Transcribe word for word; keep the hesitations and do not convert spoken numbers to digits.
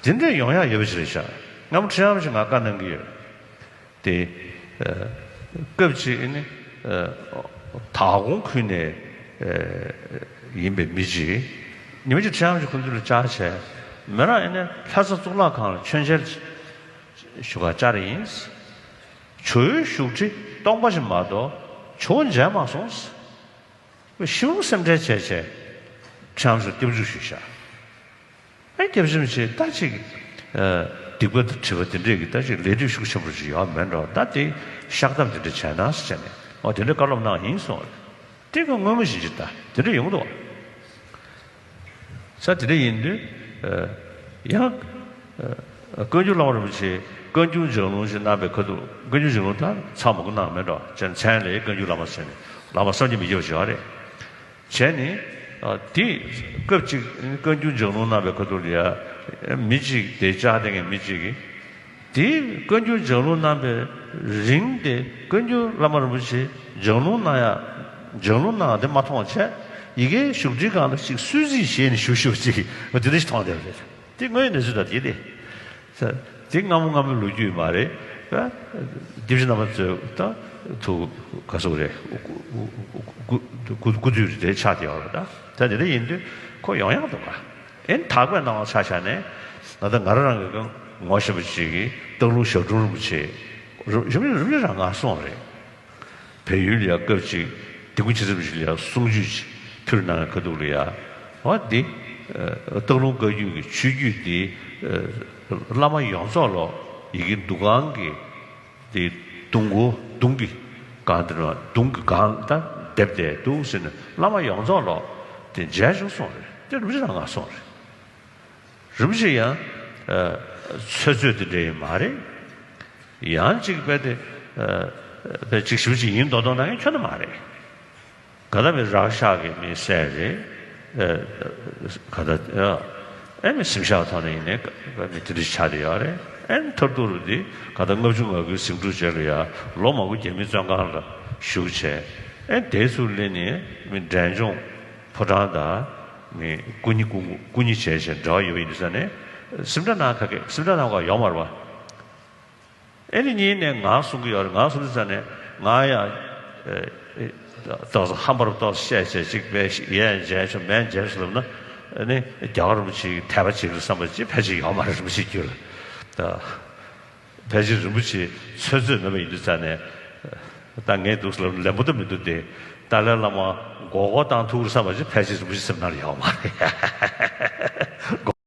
དེ་འདྲས་ཡོང་ཡག་ཡོད་པ་ཞིག་རེད་ཤག་སྔ་མོ་ཁྲི་བྱང་རིན་པོ་ཆེ་ང་བཀའ་གནང་གི་ཡོད། དེ། ཨ། སྐབས་གཅིག་ནི། ཨ། དྭགས་ཀོང་ཁུལ་ནས། ཨ། ཡིན་པའི་མི་གཅིག་ཉི་མ་གཅིག་ཁྲི་བྱང་རིན་པོ་ཆེ་ཁོང་ཚོ་ལ་བཅར་བྱས། མོ་རང་ཨེ་ནས་ལྷ་ས་གཙུག་ལག་ཁང་ལ་མཆོད་མཇལ་ཞུ་གར་བཅར་ཡིན། ཇོ་བོའི་བཞུགས་ཁྲི་སྟོང་པ་ཞིག་མ་གཏོགས་ཇོ་བོ་མཇལ་མ་སོང་། ཞེ་པོ་སེམས་ཁྲལ་བྱས་བྱས་ཁྲི་བྱང་རིན་པོ་ཆེར་སྐྱབས་འཇུག་ཞུས་ཤག་ཨེ་སྐྱབས་རྗེ་རིན་པོ་ཆེ་ད་ཅིག་ཨ། སྡིག་པ་དང་སྒྲིབ་པ་དེ་འདྲས་ཀྱི་ད་ཅིག་ལས་སྒྲིབ་ཤུགས་ཆེན་པོ་ཞིག་ཡོད་མེད་འགྲོ། ད་དེ་བཤགས་ཐབས་དེ་འདྲ་བྱས་ན་ཟེར་བྱས་ནས། འོ་དེ་འདྲ་བཀའ་སློབ་གནང་ཡིན་གསུངས་པ་རེད། དེ་ག་སྔོན་མ་བཞིན་གྱི་ད་དེ་འདྲ་ཡོང་གི་འདུག་བ། ས་དེ་འདྲ་ཡིན་དུས། ཨ། ཡང་། ཨ། བཀའ་འགྱུར་བླ་མ་རིན་པོ་ཆེ་བཀའ་འགྱུར་ལྗགས་ལུང་ཞིག་གནང་བའི་ཁ་ཐུག་བཀའ་འགྱུར་ལྗགས་ལུང་ད་ཚང་མ་གུ་གནང་མེད་འགྲོ། བྱས་ནས་མཚན་ལས་བཀའ་འགྱུར་བླ་མ་ཟེར་ནས་བླ་མ་བསམ་གྱིས་མི་ཁྱབ་པ་ཞིག་ཡོད་རེད། བྱས་ནས། ཨ། དེ་སྐབས་གཅིག་བཀའ་འགྱུར་ལྗགས་ལུང་གནང་བའི་ཁ་ཐུག་ལ་ཡ། མི་གཅིག་དེ་ལྕགས་ལྡན་གྱི་མི་གཅིག་གིས། དེ་བཀའ་འགྱུར་ལྗགས་ལུང་གནང་བའི་རིང་དེ་བཀའ་འགྱུར་བླ་མ་རིན་པོ་ཆེ་ལྗགས་ལུང་གནང་ཡ། ལྗགས་ལུང་གནང་ཡ་དེ་མ་མཐོང་བ་བྱས། ཡི་གེ་བཞུགས་ཁྲིའི་སྒང་ལ་ཅིག་གསོལ་ཚིགས་བཞེས་ནས་བཞུགས་བཞུགས་ཅིག་འོ་དེ་འདྲ་ཞིག་མཐོང་བསྡད་པ་རེད། དེ་དངོས་ཡོད་གནས་ཚུལ་དང་དེ་རེད། ས། དེ་སྔ་མོ་སྔ་མོའི་ལོ་རྒྱུས་མ་རེད། ཨ། སྐྱབས་རྗེ་རྣམ་པ་ཚོའི་ད་ཐུགས་ག་ཟེར་རེད། སྐུ་སྐུ་སྐུ་སྐུ་དུས་རེད་དེ་ཆགས་བསྡད་ཡོད་རེད་ད། ད་དེ་འདྲ་ཡིན་དུས་ཁོ་ཡོང་ཡག་འདུག་ག་ཨེ་དག་པའི་སྣང་བ་ཆ་བཞག་ནས། ད་ལྟ་ང་རང་རང་གི་ངོ་ཤེས་པ་ཅིག་གིས་སྟག་ལུང་ཞབས་དྲུང་རིན་པོ་ཆེ་རིམ་རིམ་རིམ་རང་ང་སོང་རེད། བལ་ཡུལ་ལ་ཡ་སྐབས་ཅིག་དེ་སྐུ་ཆེ་ཚེ་རིན་པོ་ཆེ་ལ་ཡ་གསུང་ཆོས་ཅིག་ཕུལ་གནང་བའི་ཁ་ཐུག་ལ་ཡ། འོ་འདི། ཨ། སྟག་ལུང་བཀའ་བརྒྱུད་ཀྱི་ཆོས་བརྒྱུད་འདི། ཨ། བླ་མ་ཡོངས་རྫོགས་ལོ་ཡི་གེ་འདུ་ཁང་གི་དེ་གདུང་སྒོ་གདུང་གི་སྒང་དེ་ནས་གདུང་གི་སྒང་ད་སྡེབ་བསྡད་འདུག་ཟེར་ནས་བླ་མ་ཡོངས་རྫོགས་ལོ་དེ་མཇལ་བྱུང་སོང་རེད། དེ་རིན་པོ་ཆེ་རང་ང་སོང་རེད། རིན་པོ་ཆེ་ཡང་། ཨ། ཚོད་ཚོད་དེ་འདྲ་ཡིན་མ་རེད། ཡང་གཅིག་དཔེ་དེ། ཨ། དཔེ་གཅིག་ཞིབ་ཅིག་ཡིན་མདོག་མདོག་གནང་མཁན་ཁྱོན་ནས་མ་རེད། ག་ད་མི་རག་ཤག་གི་མི་སེར་རེད། ཨ། ག་ད། ཨ། ཨེ་མི་སེམས་ཤག་ཐོག་ནས་ཡིན་ནའི་མི་དེ་འདྲ་ཆགས་བསྡད་ཡོད་རེད། ཨེ་མཐར་ཐུག་རུ་འདི་ག་ད་ལྔ་བཅུ་ང་དགུའི་ཟིང་འཁྲུག་རྗེས་ལ་ཡ་ལོ་མང་པོ་རྒྱ་མིའི་བཙོན་ཁང་ལ་བཞུགས་བྱས། ཨེ་དེ་ཚུར་སླེབས་ནས་མི་འབྲས་ལྗོངས་ཕོ་བྲང་དང་། ནི་སྐུ་ཉིད་སྐུ་སྐུ་ཉིད་བྱས་བྱས་འབྲེལ་བ་ཡོད་པ་ཡིན་དུས་ཙང་ནས་སེམས་ཁྲལ་གནང་ཁ་སྐད་སེམས་ཁྲལ་གནང་ག་ཡོང་མ་རེད་པ། ཨེ་ནི་གཉིས་ནས་ང་གསུང་གི་ཡོད་རེད། ང་གསུང་དུས་ཙང་ནས་ང་ཡང་ཨེ་ཨེ་ཏོག་ཙམ་ཧམ་པར་ཏོག་ཙམ་བཤད་བྱས་ཅིག་དཔེ་ཡས་མཇལ་ཆོག་མས་མཇལ་ཆོག་ལབ་ན། ཨེ་ནི་རྒྱལ་བ་རིན་པོ་ཆེའི་དད་པ་བྱེད་ཀྱི་རེད་བསམ་པ་ཅིག་ཕལ་ཆེར་ཡོད་མ་རེད། རིན་པོ་ཆེའི་རྒྱུད་ལ་ད། ཕལ་ཆེར་རིན་པོ་ཆེ་ཚོད་ཚོད་མེད་པ་ཡིན་དུས་ཙང་ནས། ད་ངས་འདུག་ཟེར་ལབ་ན་ལན་པོ་ཏོ་མི་འདུག་སྟེ། ཏཱ་ལའི་བླ་མ་མགོ་སྐོར་བཏང་ཐུབ་ཀྱི་རེད་བསམ་པ་ཅིག་ཕལ་ཆེར་རིན་པོ་ཆེ་སེམས་ནང་ལ་ཡོད་མ་རེད།